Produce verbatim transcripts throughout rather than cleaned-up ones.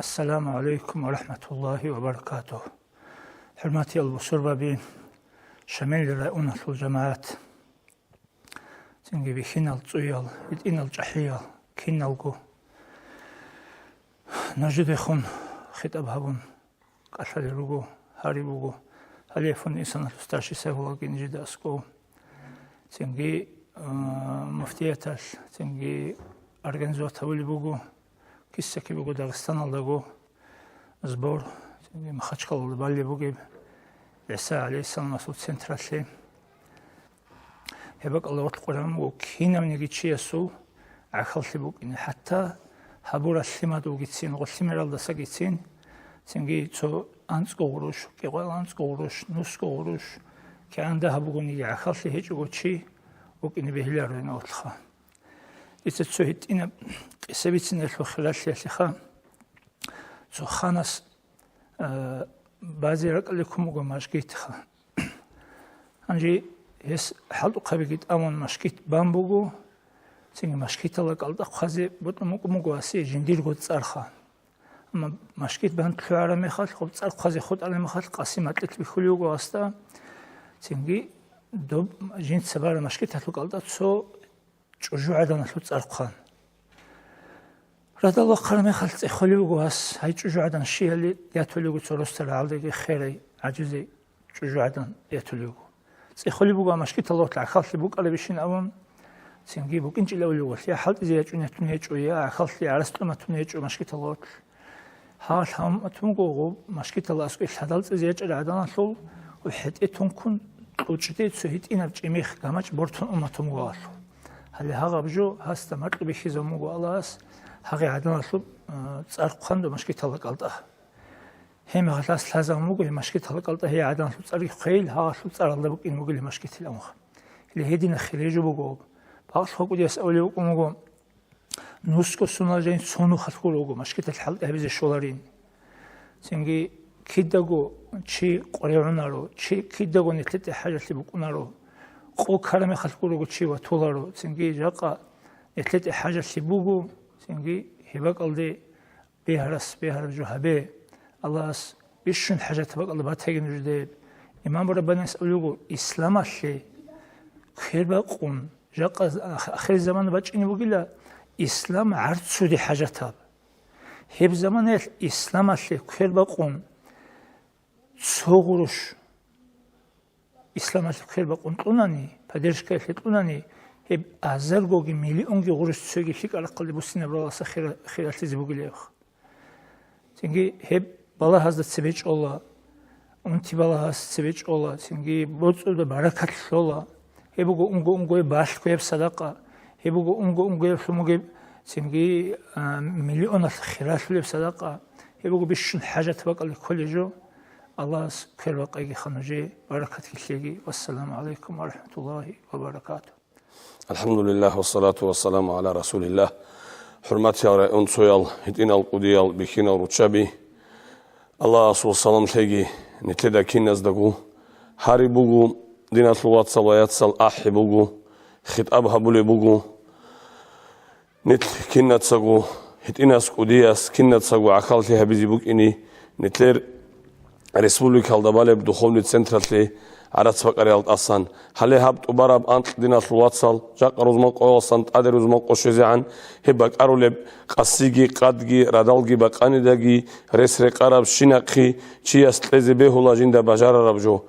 Ассаламу гӀалайкум ва рахӀматуллагьи ва баракатугь. ХӀурматиял бусурбаби, Шамил районалъул жамагӀат, цинги бихьинал цӀуял, гьитӀинал чӀахӀиял, киналго нужедехун хитӀаб гьабун кӀалъалел руго, гьариб буго, гьале фонд инсаналъул старший Сайфуллагьги нижеда аскӀов. Цинги, а, муфтияталъ, цинги организовать гьабулеб буго, киса-кибего Дагъистаналдаго сбор, цинги Махачкалалда балеб бугеб ГӀиса гӀалайгьиссаламасул централъе. Гьеб бакӀалда гъоркь къваригӀун буго кинавниги чиясул гӀахьаллъи букӀине, хӀатта гьабурал лъимадулгицин, гъолъимералдасагицин, цинги цо анцӀго гъурущ, кӀикъоял анцӀго гъурущ, нусго гъурущ, кигӀан дагьаб бугониги гӀахьаллъи гьечӀого чи вукӀине бегьиларо гьенивалъха. Дица цо гьитӀинаб къиса бицине хиралъиялъеха. Цо ханас, а, базе ракӀалде ккун буго машгитха. Гьанже гьес хӀалтӀухъабиги тӀамун машгит бан буго, цинги машгитала кӀалтӀа хъвазе бутӀун букӀун буго гьасе жиндирго цӀарха. Амма машгит бан лъугӀараб мехалъ, гъоб цӀар хъвазе хутӀараб мехалъ, къаси макьилъ бихьулев вуго гьасда, цинги доб жинца бараб машгиталъул кӀалтӀа цо чӀужугӀаданалъул цӀар хъван. Радал вахъараб мехалъ цӀехолев вуго гьас, гьай чӀужугӀадан щиялде ятулев вуго цо росдал рагӀалдаги херай, гӀажизи чӀужугӀадан ятулев вуго. ЦӀехолеб буго, амма машгиталда гӀахьаллъи букӀарабищин абун, цинги букӀинчӀила улевалъ, я хӀалтӀизе ячӀун ятун гьечӀо, я гӀахьаллъи гӀарацлъун ятун гьечӀо машгиталда. Гьал гьаматун буго гъоб машгиталда аскӀове лъадал цӀезе ячӀарал гӀаданалъул гьеб хӀетӀе тункун кьучӀде цо гьитӀинаб чӀимихъ гамачӀ бортун уматун буго гьалъул. Гьале гьагъаб жо гьасда макьу бихьизабун буго Аллагьас, гьагъи гӀаданалъул, а, цӀар хъван доб машгиталда кӀалтӀа. Гьеб мехалъ гьас лъазабун буго гьеб машгиталда кӀалтӀа гьей гӀаданалъул цӀарги хъвейил, гьагъалъул цӀаралда букӀин бугилан машгитил амха. Гьеле гьединахъе рижу буго. Бакълъун кӀудияс абулев вукӀун вуго, нусго соналъ жайин цо нухалъ гуро вуго машгиталъ хӀалтӀи гьабизе щоларин. Цинги кидаго чи къваригӀунаро, чи кидаго нилъеде хӀажалъи букӀунаро. Къо ккараб мехалъ гурого чи ватуларо, цинги жакъа нилъеде хӀажалъи буго, цинги гьеб бакӀалде бегьарас бегьараб жо гьабе. Аллагьас бищун хӀажат бакӀалда батаги нужеде. Имам Раббаниялъ абулеб буго, исламалъе квербакъун, жакъа ах-, ахирзаман бачӀине бугила, ислам гӀарцуде хӀажатаб. Гьеб заманаялъ исламалъе квербакъун цо гъурущ исламалъе квербакъун кьунани, поддержкаялъе кьунани, гьеб азаргоги миллионги гъурущ цоги лъикӀал рахъалде буссинабураласа хира-, хиралъизе бугилебха. Цинги гьеб балагьазда цебе чӀола, унти балагьаз цебе чӀола, цинги боцӀуда баракат лъола. Гьеб буго унго-унгояб балъгояб садакъа, гьеб буго унго-унгояб лъумугеб, цинги, а, миллионалъ хиралъулеб садакъа, гьеб буго бищун хӀажат бакӀалде кколеб жо. Аллагьас квербакъайги ха нужее, баракатги лъеги. Вассаламу гӀалайкум ва рахӀматуллагьи ва баракатугь. АлхӀамдулиллагь, вассалату вассаламу гӀала расулиллагь. ХӀурматиял районцоял, гьитӀинал кӀудиял, бихьинал руччаби, Аллагьасул салам лъеги нилъеда киназдаго. Гьариб буго, диналъул вацал ва яцал, ахӀи буго, хитӀаб гьабулеб буго. Нилъ кинацаго, гьитӀинас кӀудияс кинацаго гӀахьаллъи гьабизе букӀине, нилъер республикалда балеб духовный централъе гӀарац бакӀариялда тӀасан. Гьале гьаб тӀубараб анкь, диналъул вацал, жакъа рузман къоялдасан тӀаде рузман къо щвезегӀан, гьеб бакӀарулеб къасиги, къадги, радалги бакъанидаги, рес рекъараб щинахъе чияс кьезе бегьула жинда бажарараб жо.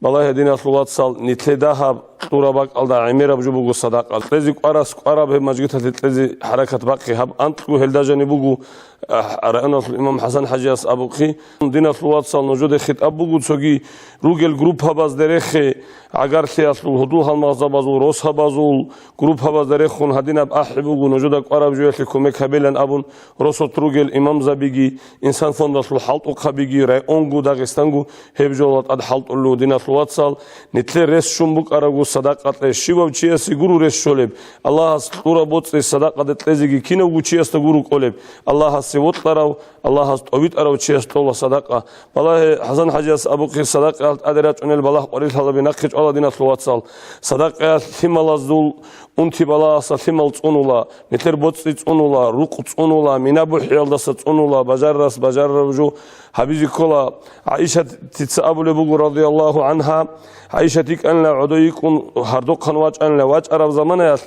Балагье, диналъул вацал, нилъеда гьаб кьураб бакӀалда гӀемераб жо буго садакъа. Кьезе кӀварас кӀвараб гьеб мажгиталъе кьезе хӀаракат бахъе, гьаб анкьго гьелда жаниб буго, а, районалъул имам ХӀасан-хӀажияс абухъе. Диналъул вацал, нужеде хитӀаб буго цоги ругел группабазде рехе, гӀагарлъиялъул, гьудул-гьалмагъзабазул, росабазул группабазда рехун гьадинаб ахӀи буго, нужеда кӀвараб жоялъе кумек гьабилан абун, росулъ ругел имамзабиги, Инсан фондалъул хӀалтӀухъабиги, районгу, Дагъистангу гьеб жола тӀад хӀалтӀулев, диналъул вацал, нилъер рес щун букӀарабго садакъа кье. Щивав чиясе гуро рес щолеб, Аллагьас кьураб боцӀи садакъаде кьезеги кинавго чиясда гуро кӀолеб. Аллагьас вокьарав, Аллагьас тӀовитӀарав чияс кьола садакъа. Балагье, ХӀасан-хӀажияс абухъе, садакъаялъ тӀаде рачӀунел балагь-къварилъалаби нахъе чӀвала, диналъул вацал. Садакъаялъ лъималазул унти-балагьаса лъимал цӀунула, нилъер боцӀи цӀунула, рукъ цӀунула, мина бухӀиялдаса цӀунула, бажарас бажарараб жо гьабизе ккола. ГӀаишатица абулеб буго, радияллагьу гӀангьа, ГӀаишат йикӀанила гӀодой йикӀун, гьардухъан вачӀанила, вачӀараб заманаялъ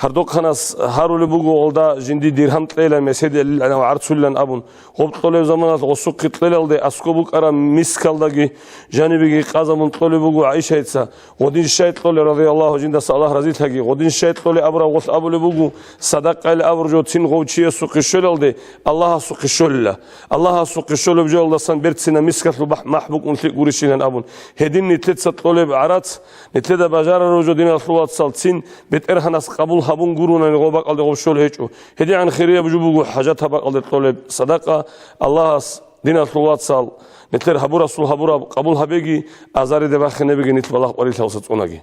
гьардухъанас гьарулеб буго, гъолда жинди диргьам кьейилан, меседилан ва гӀарцулилан абун. Гъоб кьолеб заманалъ гъосухъе кьелалде аскӀоб букӀараб мискалдаги жанибеги къазабун кьолеб буго ГӀаишайца. Гъодин щай кьолеб, радияллагьу, жиндаса Аллагь разилъаги, гъодин щай кьолеб абураб гъолъ абулеб буго, садакъайилан абураб жо цин гъов чиясухъе щолалде, Аллагьасухъе щолила. Аллагьасухъе щолеб жоялдасан берцинаб мискалъул бахӀ-, махӀ букӀунлъи гурищилан абун. Гьедин нилъеца кьолеб гӀарац, нилъеда бажарараб жо, диналъул вацал, цин БетӀергьанас къабул гьабун гурони гъоб бакӀалде гъоб щолеб гьечӀо. ГьедигӀан хирияб жо буго хӀажатаб бакӀалде кьолеб садакъа. Аллагьас, диналъул вацал, нилъер гьабурасул гьабураб къабул гьабеги, азариде бахинабеги, нилъ балагь-къварилъалдаса цӀунаги.